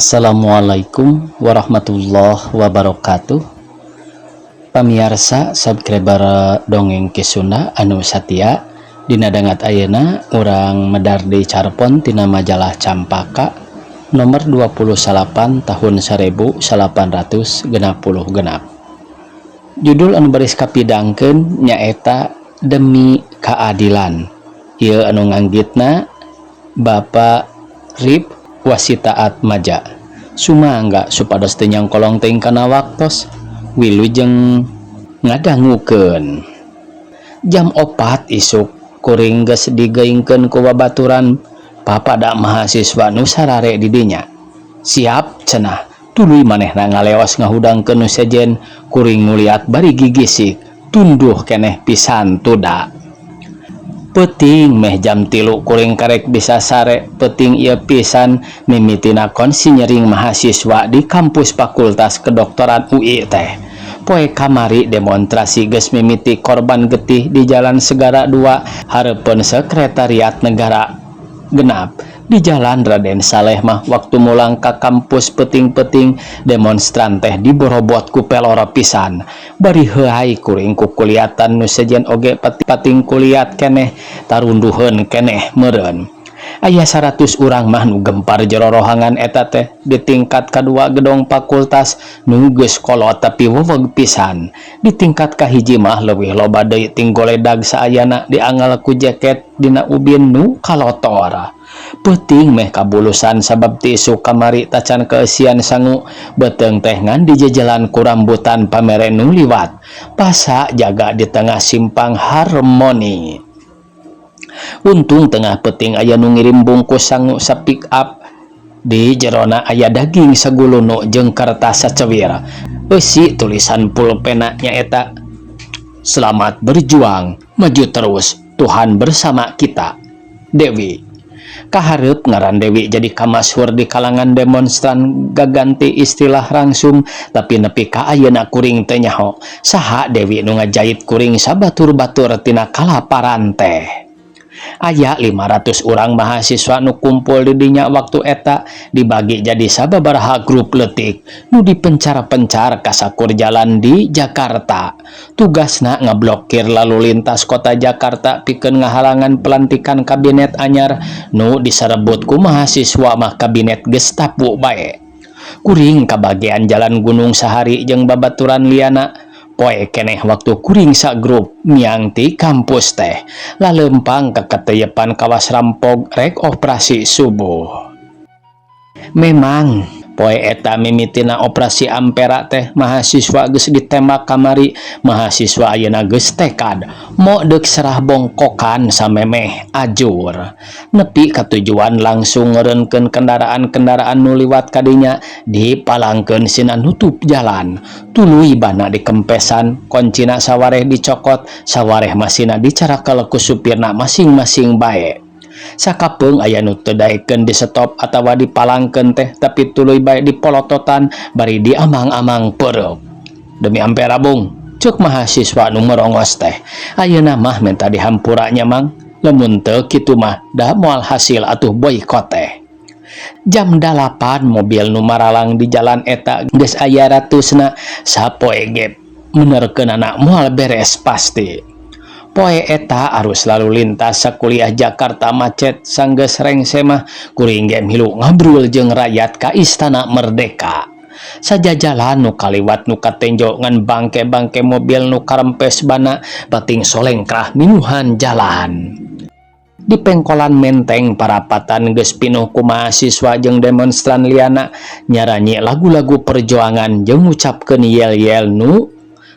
Assalamualaikum warahmatullahi wabarakatuh. Pamiarsa subscriber Dongeng Ki Sunda anu satia, dina dangat ayeuna urang medar di carpon tina majalah Campaka nomor 28 tahun 1866. Judul anu baris kapidangkeun nyaeta Demi Keadilan. Ieu anu nganggitna Bapak Rip Wasita Atmaja. Sumangga supados teu nyangkolong teuing kana waktos. Wilujeng ngadangukeun. Jam 4 isuk kuring geus digeingkeun ku babaturan papada mahasiswa nu sarare di dinya. "Siap," cenah. Tuluy manehna ngaleos ngahudangkeun nu sejen. Kuring nguliat bari gigisik, tunduh keneh pisan tuda. Peuting meh jam 3 kuring karek bisa sare. Peuting ieu pisan mimitina konsinyering mahasiswa di kampus Fakultas Kedokteran UI teh. Poe kamari demonstrasi geus mimiti korban getih di Jalan Segara 2 hareupeun Sekretariat Negara. 6 di Jalan Raden Saleh mah waktu mulang ka kampus peuting-peuting demonstran teh diborobot ku pelor pisan. Bari heuay kuring ku kuliatan nu sejen oge pating kuliat keneh, tarunduheun keneh meureun. Aya 100 urang mah nu gempar jero rohangan eta teh di tingkat kadua gedong fakultas nu geus kolot tapi weweg pisan. Di tingkat kahiji mah leuwih loba deui, ting goledag saayana diangel ku jaket dina ubin nu kalotor. Peuting meh kabulusan sabab ti isuk kamari tacan keeusian sangu. Beuteung teh ngan dijejelan ku rambutan pamere nu liwat. Pasa jaga di tengah simpang Harmoni. Untung tengah peuting aya nu ngirim bungkus sangu sa pick up. Di jerona aya daging sagulunu jeung kertas sacewir. Eusi tulisan pulpena nyaeta, "Selamat berjuang, maju terus, Tuhan bersama kita. Dewi." Kaharep ngaran Dewi jadi kamashur di kalangan demonstran gaganti istilah rangsum, tapi nepi ka ayeuna kuring teu nyaho saha Dewi nu ngajait kuring sabatur-batur tina kalaparan teh. Aya 500 urang mahasiswa nu kumpul di dinya waktu eta, dibagi jadi sababaraha grup leutik nu dipencar-pencar ka sakur jalan di Jakarta. Tugasna ngablokir lalu lintas kota Jakarta pikeun ngahalangan pelantikan kabinet anyar nu disarebut ku mahasiswa mah kabinet Gestapo bae. Kuring kabagian Jalan Gunung Sahari jeung babaturan liana. Poe keneh waktu kuring sagrup miang ti kampus teh lalempang ka kateyepan kawas rampog rek operasi subuh. Memang poe eta mimitina operasi Ampera teh mahasiswa geus ditembak kamari. Mahasiswa ayeuna geus tekad mo deuk serah bongkokan samemeh ajur nepi ka tujuan. Langsung ngeureunkeun kendaraan-kendaraan nu liwat kadinya dipalangkeun sina nutup jalan. Tuluy bana dikempesan, koncina sawareh dicokot, sawareh masina dicarakel ku supirna masing-masing bae. Sakapeung aya nu teu daekeun di stop atawa dipalangkeun teh, tapi tuluy bae dipolototan bari diamang-amang peureub. "Demi Ampera, Bung," ceuk mahasiswa nu merongos teh. "Ayeuna mah minta dihampura nya, Mang. Lamun teu kitu mah da moal hasil atuh boikot teh." Jam 8 mobil nu maralang di jalan eta geus aya ratusna. Sapoe ge menerkeunana moal beres pasti. Poe eta arus lalu lintas sakuliah Jakarta macet. Sanggeus rengse mah kuring ge milu ngabrul jeung rakyat ka Istana Merdeka. Sajajalan nu kaliwat nu katenjo ngan bangke-bangke mobil nu karempes bana, bating solengkrah minuhan jalan. Di pengkolan Menteng parapatan geus pinuh ku mahasiswa jeung demonstran liana, nyaranyi lagu-lagu perjuangan jeung ngucapkeun yel-yel nu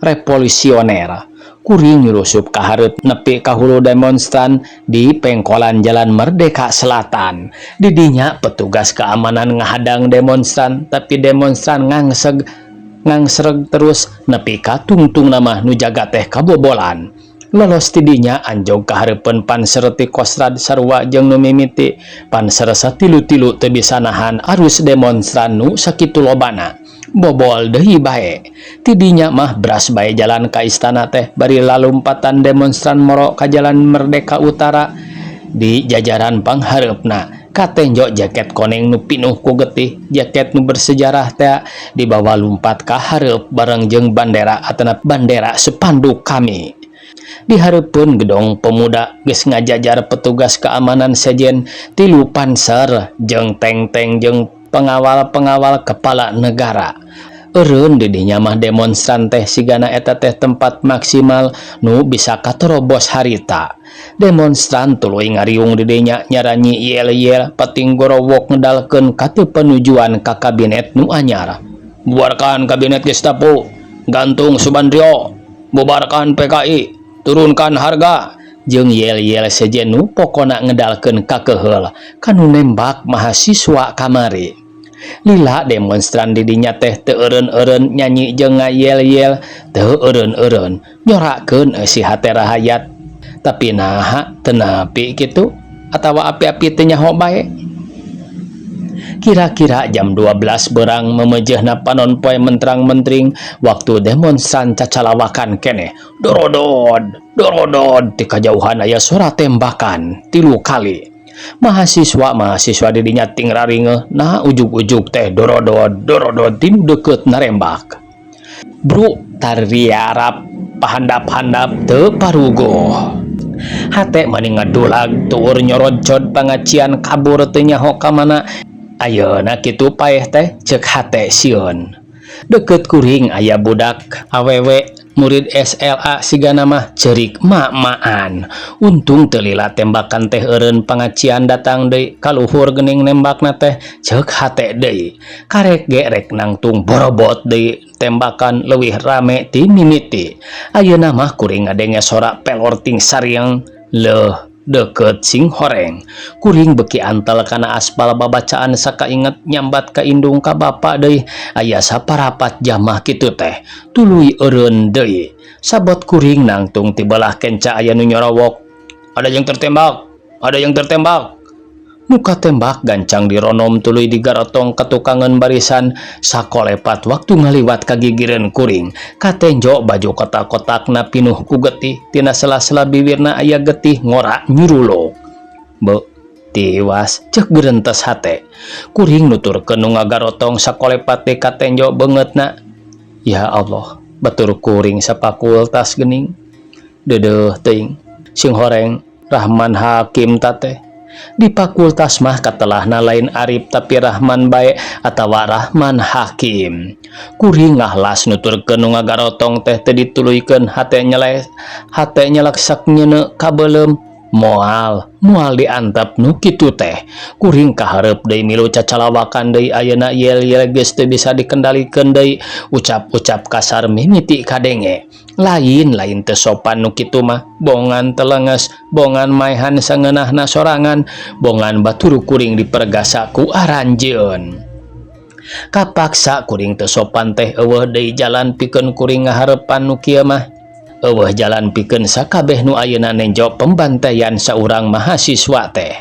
revolusioner. Kuring nyurusup ka hareup nepi ka hulu demonstran di pengkolan Jalan Merdeka Selatan. Didinya petugas keamanan ngahadang demonstran, tapi demonstran ngangseg ngangsreg terus nepi ka tungtungna mah nu jaga teh kabobolan. Lolos tidinya anjog ka hareupeun Panser ti Kostrad sarua jeung nu mimiti. Panser satilu-tilu teu bisa nahan arus demonstran nu sakitu lobana, bobol deui bae. Tidinya mah bras bae jalan ka istana teh bari lalumpatan demonstran moro ka Jalan Merdeka Utara di jajaran panghareupna. Katenjo jaket koneng nu pinuh ku getih, jaket nu bersejarah teh dibawa lumpat ka hareup bareng jeung bandera atana bandera spanduk kami. Di hareupeun gedong pemuda geus ngajajar petugas keamanan sejen, tilu panser jeung tank-tank jeung pengawal-pengawal kepala negara. Eureun di dinya mah demonstran teh, sigana eta teh tempat maksimal nu bisa katerobos harita. Demonstran tuluy ngariung di dinya, nyaranyi yel-yel pating gorowok ngedalkeun ka teu panujuan ka kabinet nu anyar. "Bubarkan kabinet Gestapo, gantung Subandrio, bubarkan PKI, turunkan harga," jeung yel-yel sejen nu pokona ngedalkeun kakeheul kanu nembak mahasiswa kamari. Lila demonstran di dinya teh teu eureun-eureun nyanyi jeung ngayel-yel, teu eureun-eureun nyorakeun eusi hate rahayat. Tapi naha teu nepi kitu atawa api-api teu nyaho bae. Kira-kira jam 12 berang memejehna panon poe mentrang-mentring, waktu demonstran cacalawakan keneh. Dorodod, dorodod, di kajauhan aya suara tembakan tilu kali. Mahasiswa-mahasiswa di dinya ting raringeuh, nah ujug-ujug teh dorodod, dorodod tinu deukeut narembak. Bru tariarap pahandap-handap teu paruguh. Hate mani ngadulag tuur nyorodcod pangacian kabur teu nyaho ka mana. Ayeuna kitu paeh teh, ceuk hate sieun. Deukeut kuring aya budak awewe murid SLA, sigana mah ceurik mak-makan. Untung teu lila tembakan teh, eureun pangacian datang deui kaluhur geuning nembakna teh, ceuk hate deui. Karek ge rek nangtung, borobot deui tembakan leuwih rame ti mimiti. Ayeuna mah kuring ngadenge sora pelor ting sariang. Leuh, deukeut sing horeng. Kuring beuki antel kana aspal, babacaan sakainget nyambat ka indung ka bapa deui aya saparapat jamah kitu teh, tuluy eureun deui. Sabot kuring nangtung ti belah kenca aya nu nyorowok, "Ada yang tertembak, ada yang tertembak." Nu katembak gancang dironom tuluy digarotong ka tukangeun barisan. Sakolepat waktu ngaliwat ka gigireun kuring, katenjo baju kotak-kotakna pinuh ku getih, tina sela-sela bibirna aya getih ngora nyuruluk. "Beuh, tiwas," ceuk gerentes hate. Kuring nuturkeun nu ngagarotong, sakolepat teh katenjo beungeutna. Ya Allah, batur kuring safakultas geuning. Deudeuh teuing, sing horeng Rahman Hakim teh. Di fakultas mah katelahna lain Arif tapi Rahman bae atawa Rahman Hakim. Kuring ngahlas nuturkeun nu ngagarotong teh teu dituluykeun. Hate nyelek, hate nyeleksak nyeuneu kabeuleum. Moal, moal diantep nu kitu teh. Kuring kahareup deui milu cacalawakan deui. Ayeuna yel-yel geus teu bisa dikendalikeun deui, ucap-ucap kasar mimiti kadenge. Lain, lain teu sopan nu kitu mah, bongan telenges, bongan maehan sangeunahna sorangan, bongan batur kuring dipergasa ku aranjeun. Kapaksa kuring teu sopan teh. Euweuh deui jalan pikeun kuring ngaharepan nu kieu mah. Euweuh jalan pikeun sakabeh nu ayeuna nenjo pembantaian saurang mahasiswa teh.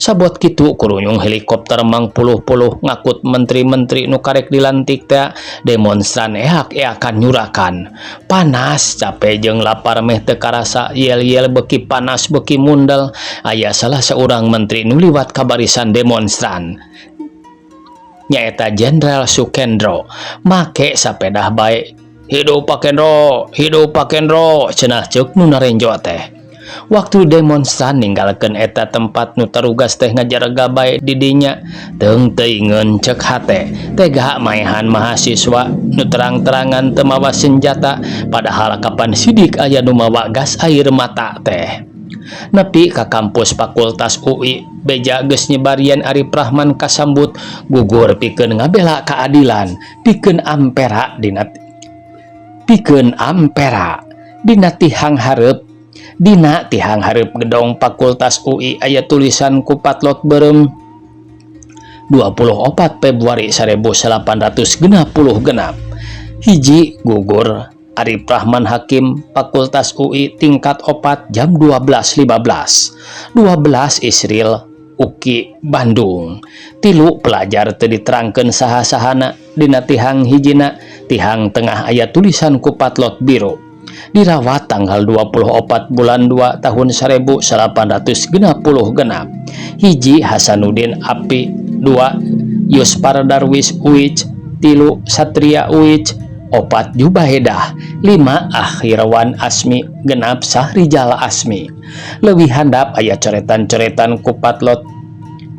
Sabot kitu kurunyung helikopter mangpuluh-puluh ngakut menteri-menteri nu karek dilantik teh. Demonstran eak-eakan nyurakan. Panas, capek jeung lapar meh teu karasa. Yel-yel beuki panas, beuki mundel. Aya salah saurang menteri nu liwat ka barisan demonstran, nyaeta Jenderal Sukendro, make sapedah bae. "Hidup Pak Kendro, hidup Pak Kendro," cenah ceuk nu narenjo teh. Waktu demonstran ninggalkeun eta tempat, nu tarugas teh ngajarega bae di dinya. Teung teuingeun, ceuk hate, tega maehan mahasiswa nu terang-terangan teu mawa senjata, padahal kapan sidik aya nu mawa gas air mata teh. Nepi ka kampus Fakultas UI, beja geus nyebar yen Arif Rahman kasambut gugur pikeun ngabela keadilan, pikeun ampera dina, pikeun ampera. Dina tihang hareup gedong Fakultas UI aya tulisan ku patlot beureum, 24 Februari 1866, hiji gugur Arif Rahman Hakim, Fakultas UI tingkat 4, jam 12.15. 12 Isril, UKI Bandung, tilu pelajar teu diterangkeun saha-sahana. Dina tihang hijina, tihang tengah, aya tulisan ku patlot biru. Dirawat tanggal 24 bulan 2 tahun 1866. 1, Hasanuddin Api, 2, Yuspar Darwis Uij, 3, Satria Uij, 4, Jubaedah, 5, Akhirwan Asmi, 6, Sahrijal Asmi. Leuwih handap aya coretan-coretan ku patlot.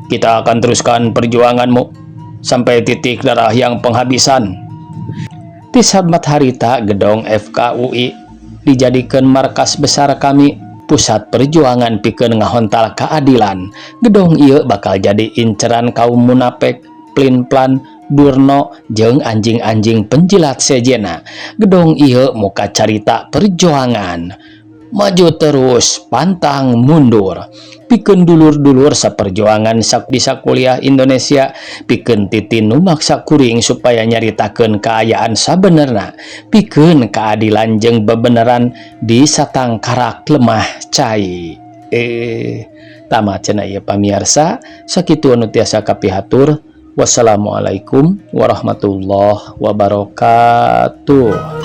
Kita akan teruskan perjuanganmu sampai titik darah yang penghabisan. Ti saat harita gedong FKUI dijadikan markas besar kami, pusat perjuangan pikeun ngahontal keadilan. Gedong ieu bakal jadi inceran kaum munafik, plin-plan, durno, jeung anjing-anjing penjilat sejena. Gedong ieu muka carita perjuangan. Maju terus, pantang mundur. Pikeun dulur-dulur saperjuangan sak di sakuliah Indonesia, pikeun Titin nu maksa kuring supaya nyaritakeun kaayaan sabenerna, pikeun keadilan jeung bebeneran di satangkarak lemah cai. Tamat cenah ieu, pamiarsa. Sakitu anu tiasa kapihatur. Wassalamualaikum warahmatullahi wabarakatuh.